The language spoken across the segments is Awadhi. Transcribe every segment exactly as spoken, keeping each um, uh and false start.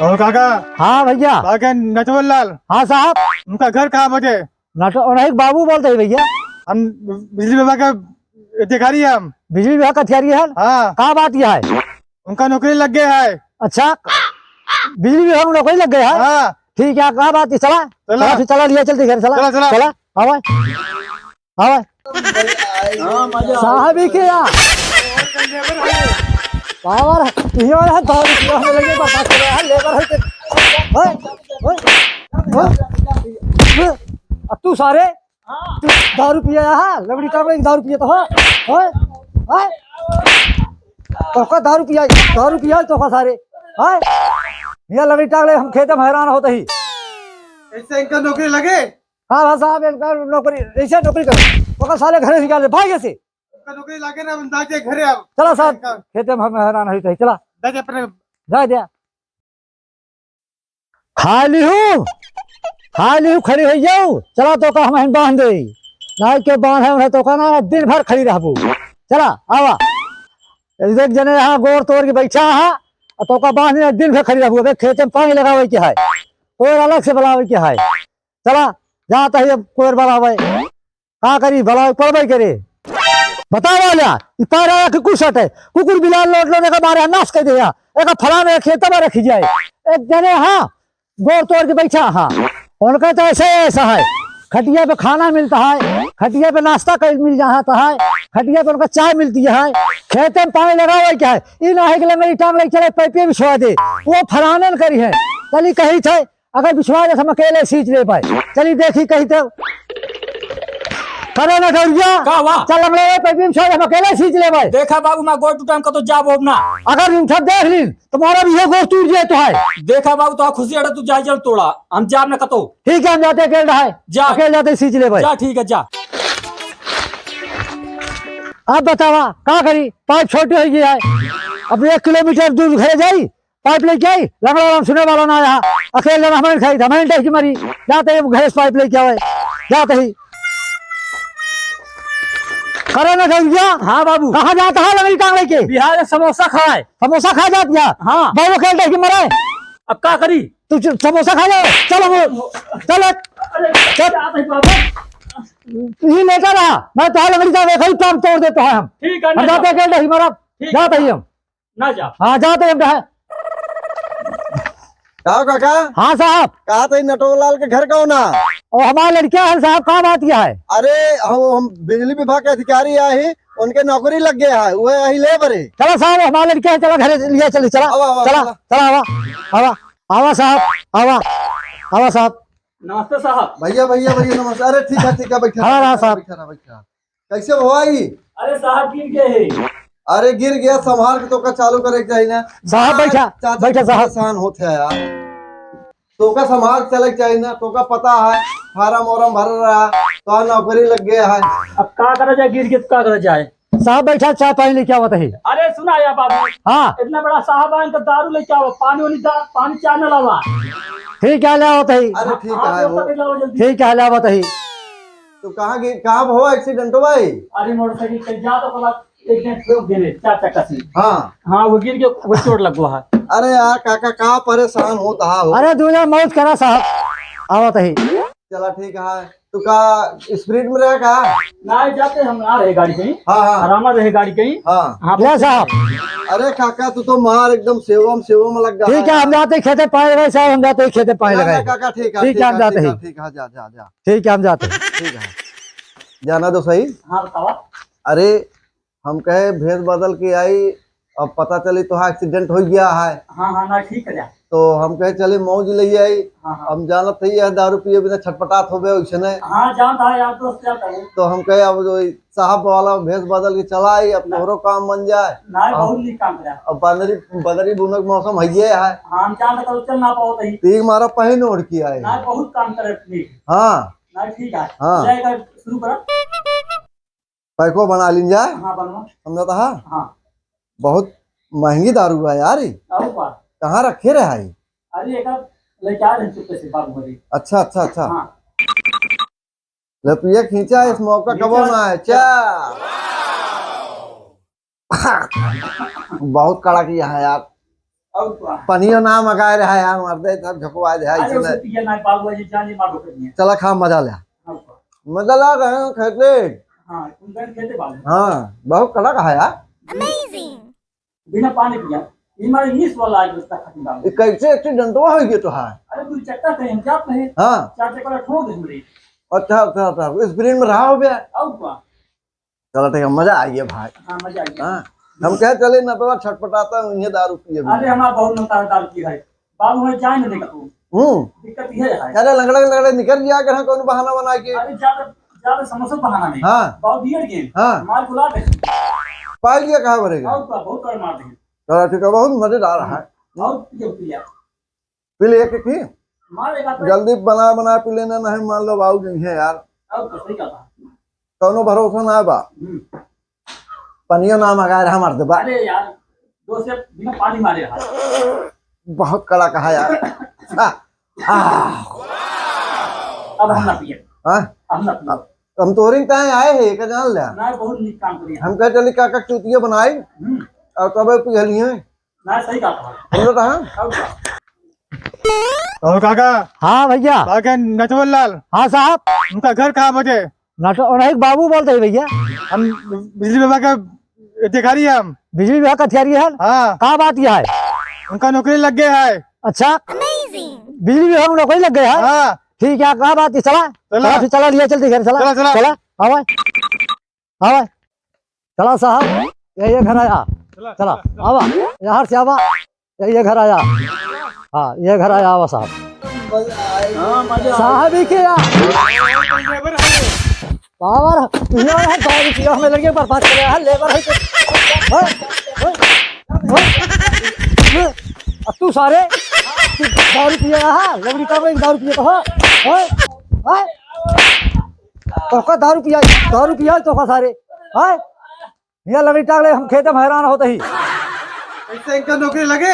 और काका? हाँ भैया। काका नटवर लाल। हाँ साहब। उनका घर कहाँ बटे? नटवर, नहीं, बाबू बोलते हैं भैया। हम बिजली विभाग के अधिकारी हैं हम। बिजली विभाग का अधिकारी है? हाँ। का बात यह है? उनका नौकरी लग गया है। अच्छा, बिजली विभाग में नौकरी लग गया है? हाँ। ठीक है, का बात है? चला, चला। चला, फिर चला, लिया चलते घर, चला। चला, चला। चला, आवा। हाँ भाई। हाँ, मजा आ साहब ही गया। के या? पावर, ये वाला है, दो रुपया हमें लगे, बर्दाश्त करो यार, लेबर है के। ओए, ओए, ओए, ओए। अब तू सारे, तू दारू पिया है, लंगड़ी टांग लेके दारू पिया तो है, ओए, ओए। तोका दारू पिया, दारू पिया तोका सारे, ओए। ये लंगड़ी टांग ले, हम खेते में हैरान होते ही। ऐसे इनका नौकरी लगे? हाँ, हाँ, साहब, इनका नौकरी, ऐसे नौकरी करो। ओकर साले घरे से निकाल ले, भाग ऐसे। ओकर नौकरी लागे ना, हम जाके घरे अब। चला साहब, इनका खेते में हम हैरान होई तो, चला। जा, जा, अपने जा दे। खाली हूँ, खाली हूँ, खड़ी हो जाऊ। चला, तोका हम बांध दे। नाई के बांध है, उन्हें तोका ना, दिन भर खड़ी रहबू। चला, आवा। एक जने यहाँ गोड़ तोड़ के बैठा है, और तोका बांध दे, दिन भर खड़ी रहबू। अबे खेते में पानी लगावे के है, कोई अलग से बुलावे के है। चला, जात ही अब कोयर बलावे। का करी, बलावे पड़बे करे। बतावा ल्या, ई पारा कि कुछ हटे, कुकुर बिलार लोट लोट एका मारे नाश कर दे, एका फलाने खेत में रखी जाए। एक जने हाँ, गोड़ तोड़ के बैठा हाँ, उनका तो ऐसा ही ऐसा है। खटिया पे खाना मिलता है, खटिया पे नाश्ता कर मिल जाता है, खटिया पे उनका चाय मिलती है। खेते में पानी लगावे क्या है, ई ना है कि लंगड़ी टांग ले चले, पाइपे बिछवा दे, वो फलाने न करी है। चली कही थे, अगर बिछवा दे, हम अकेले सींच ले पाए। चली देखी कही तो। करे ना डरिया। का हुआ? चल, हम ले पाइप में छोड़, हम अकेले सींच ले पाए। देखा बाबू, मैं गोड़ टूटा, हम कतो जाब होब ना। अगर उठा देख ली, तुम्हारा भी ये गोड़ टूट जाए तो है। देखा बाबू, तो खुशी अड़ा, तू जा, चल तोड़ा, हम जाब ना कतो। ठीक है, हम जाते अकेले रहे। जा। अकेले जाते सींच ले पाए। जा, ठीक है, जा। अब बतावा, का करी? पाइप छोटी हो गई है, अब एक किलोमीटर दूर घरे जाई, पाइप लेके आई, लंगड़ा राम सुने वाला ना आया। अकेले जन हमें खाई था, हमें टहकी मारी। जाते ही गैस पाइप लेके आवे, जाते ही। करे ना भैया। हाँ बाबू। कहाँ जाता है लंगड़ी टांग लेके? बिहार में समोसा खाए। समोसा खा जात गया? हाँ। बाबू अकेले टहकी मरे। अब का करी? तू च-, समोसा खा जाओ। चलो वो, चलो। अरे, चल। क्या बात है बाबू? यही लेटा रहा। मैं तो लंगड़ी टांग लेके ही टांग तोड़ देता है हम। ठीक है, हम ना जाते जाओ। अकेले टहकी मरा। ठीक है। जाते ही हम। ना जा। हाँ, जाते हम कहा। का काका? हाँ साहब। कहा था नटवर लाल के घर कौन है? ओ, हमारा लड़का है साहब, का बात क्या है? अरे, हम, हम बिजली विभाग के अधिकारी आए हैं, उनके नौकरी लग गया है, वो यही लेबर है। चला साहब, हमारा लड़का है, चला घरे लिया चली, चला। आवा, आवा, चला, चला। चला, आवा, आवा, आवा साहब, आवा, आवा साहब। नमस्ते साहब। भैया, भैया, भैया, नमस्ते। अरे, ठीक है, ठीक है, बैठा हाँ, रहा, हाँ, बैठा साहब। रहा, बैठा रहा, बैठा रहा। कैसे हो भाई? अरे साहब, गिर गए हैं। अरे गिर गया, संभाल के तोका चालू करे के चाहिए ना। साहब, बैठा, चाचा बैठा साहब। परेशान होत है यार, तोका संभाल के चले के चाहिए ना, तोका पता है फार्म वार्म भर रहा, तो नौकरी लग गया है। अब का करा जाए, गिर गया तो का करा जाए? साहब बैठा, चाय पानी लेके आवत है। अरे सुना यार बाबू, हाँ। इतना बड़ा साहब आए तो दारू लेके आओ, पानी वानी दा-, पानी चाय न लावा। ठीक है, ले आवत है। अरे ठीक हाँ, है, तो वो तक लाओ जल्दी। ठीक है, ले आवत है। तो कहाँ गे-, कहाँ हुआ एक्सीडेंट हुआ है? अरे मोटरसाइकिल पे जा तो बोला, एक ने ठोक देने चार चक्का से। हाँ। हाँ, वो गिर के वो चोट लग गया है। अरे यार काका, का परेशान होता हो? अरे दुनिया मौत करा साहब, आवत ही। चला ठीक है, तो का स्पीड में रहे का? ना जाते हम आ रहे गाड़ी कहीं। हाँ, हाँ। आराम रहे गाड़ी कहीं। हाँ। हाँ, ले साहब। अरे काका, तू तो मार एकदम सेवम सेवम लग गया ठीक है, है। हम जाते खेते पानी लगाए साहब, हम जाते खेते पानी ना, ना, लगाए। काका, ठीक है, ठीक है, हम जाते ठीक है, ही। ठीक है, जा, जा, जा। ठीक है, हम जाते हैं। ठीक है, जाना तो सही। हाँ, बतावा। अरे, हम कहे भेस बदल के आई, अब पता चली तो हाँ एक्सीडेंट हो गया है। हाँ, हाँ, ना, ठीक है, जा। तो हम कहे चले मौज ले आई। हाँ, हाँ। हम जानत ही है दारू पिए बिना छटपटात होबे वैसे नहीं। हाँ, जानता है यार, दोस्त क्या करूँ। तो हम कहे अब जो साहब वाला भेस बदल के चला आई, अब हाँ। तोहरो काम बन जाए। ना, हाँ। बहुत नीक काम करा। अब बदरी, बदरी बुनक मौसम है ये है। हाँ, हम जानता करूँ, चल ना पाओ तही। तीन मारा पहन ओढ़ के आए। ना, बहुत काम करे नीक। हाँ। ना, ठीक है। हाँ। जाएगा, शुरू करा। पैको बना लीन जाए। हाँ, बनवा। समझा था? हाँ। बहुत महंगी दारू है यार ई। और का? कहाँ रखे रहे है? अरे, एक आध लेके आ रहे हैं चुपके से, बाबू बड़ी। अच्छा, अच्छा, अच्छा। हाँ। ले पिए खींचा, इस मौका खींचा। कबो ना है। चा। बहुत कड़क यहाँ यार। और का? पनियो ना मगाए रहा यार, मर दे, तब झोंकवा दे, अरे, ऐसे उसे नहीं। पिया ना, बाबू जी, जान जी, मार दो, कर दिए। चला, खा, मजा ले। और का? मजा ला रहे हैं, खेते। हाँ, तुम गए खेते बाबू। हाँ, बहुत कड़क है यार। Amazing। बिना पानी पिया। ये हमारे इंग्लिश वाला आज तक खत्म डाल ये कैसे एक्सीडेंटवा हो गया तो है? अरे, दो चक्का थे, हम जात रहे। हाँ। चार चक्का ठोक दे हमरे। अच्छा, अच्छा, अच्छा, स्प्रिंग में रहा हो गया। और का? चला, ठीक है, मजा आ गया भाई। हाँ, मजा आ गया। हाँ, हम कहे चले ना तो छटपटाता हूँ, ये दारू पिए बिना। अरे, हमारा बहुत मन था दारू पी है। बाबू, हमें जाए ना देगा तू। हम्म। दिक्कत ये है। अरे, लंगड़े, लंगड़े निकल गया, कहाँ कौन बहाना बना के। अरे, ज्यादा, ज्यादा समोसा बहाना नहीं। हाँ। बाबू, बियर गेम। हाँ। मार बुला दे। पाई लिया कहाँ भरेगा? और का, बहुत और मार दे। चला, ठीक है, बहुत मजेदार है। और पियो, पिया। पी ले एक, एक ही। मार एक आध। जल्दी बना, बना पी लेना, नहीं मान लो बाबू नहीं है यार। और तो सही कहा। कौनो भरोसा ना बा। हम्म। पनियो ना मगाए रहा मर्द बा। अरे यार, दो से बिना पानी मारे रहा। बहुत कड़क है यार। आ, आ। अब हम ना पिए। हाँ? अब ना पिए। हम तोहरे ताए आए हैं, का जान ले। ना, बहुत नीक काम करिए। हम कहे चली काका चूतिया बनाई, हम्म। और तबे पिघलिए। ना, सही कहा। बोलो तो हाँ। और का? और काका। हाँ भैया। काका नटवर लाल। हाँ साहब। उनका घर कहाँ बजे? नट-, उन्हीं के बाबू बोलते हैं भैया। हम बिजली विभाग का अधिकारी हैं हम। बिजली विभाग का अधिकारी है? हाँ। का बात यह है? उनका नौकरी लग गया है। अच्छा। Amazing। बिजली विभाग में नौकरी लग गया है? हाँ। ठीक है, का बात है? चला। चला। चला, फिर चला, लिया चलते घर, चला। चला, चला। चला, आवा। आवा। चला साहब, ये, ये घर आया। चला, चला, चला। आवा। यहाँ से आवा। ये, ये घर आया। हाँ, ये घर आया, आवा साहब। हाँ, मजा आया। साहब ही के यार। पावर, ये है, दारू पिया हमें लगे बर्बाद करे है, लेबर है तो। हाँ? हाँ? हाँ? अब तू सारे, तू दारू पिया है, लंगड़ी का में दारू पिया तो, हाँ? हाँ? हाँ? तोका दारू पिया, दारू पिया तोका सारे, हाँ? ये लंगड़ी टांग ले, हम खेते में हैरान होते ही। ऐसे इनका नौकरी लगे?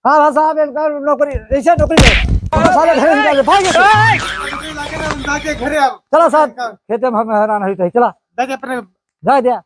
हाँ, हाँ साहब, इनका नौकरी, ऐसे नौकरी दे। साले घर निकाल दे, भाग ये। नौकरी लगे ना, हम जाके घरे अब। चला साहब, खेते में हम हैरान होते ही, चला। जाके अपने जा दिया।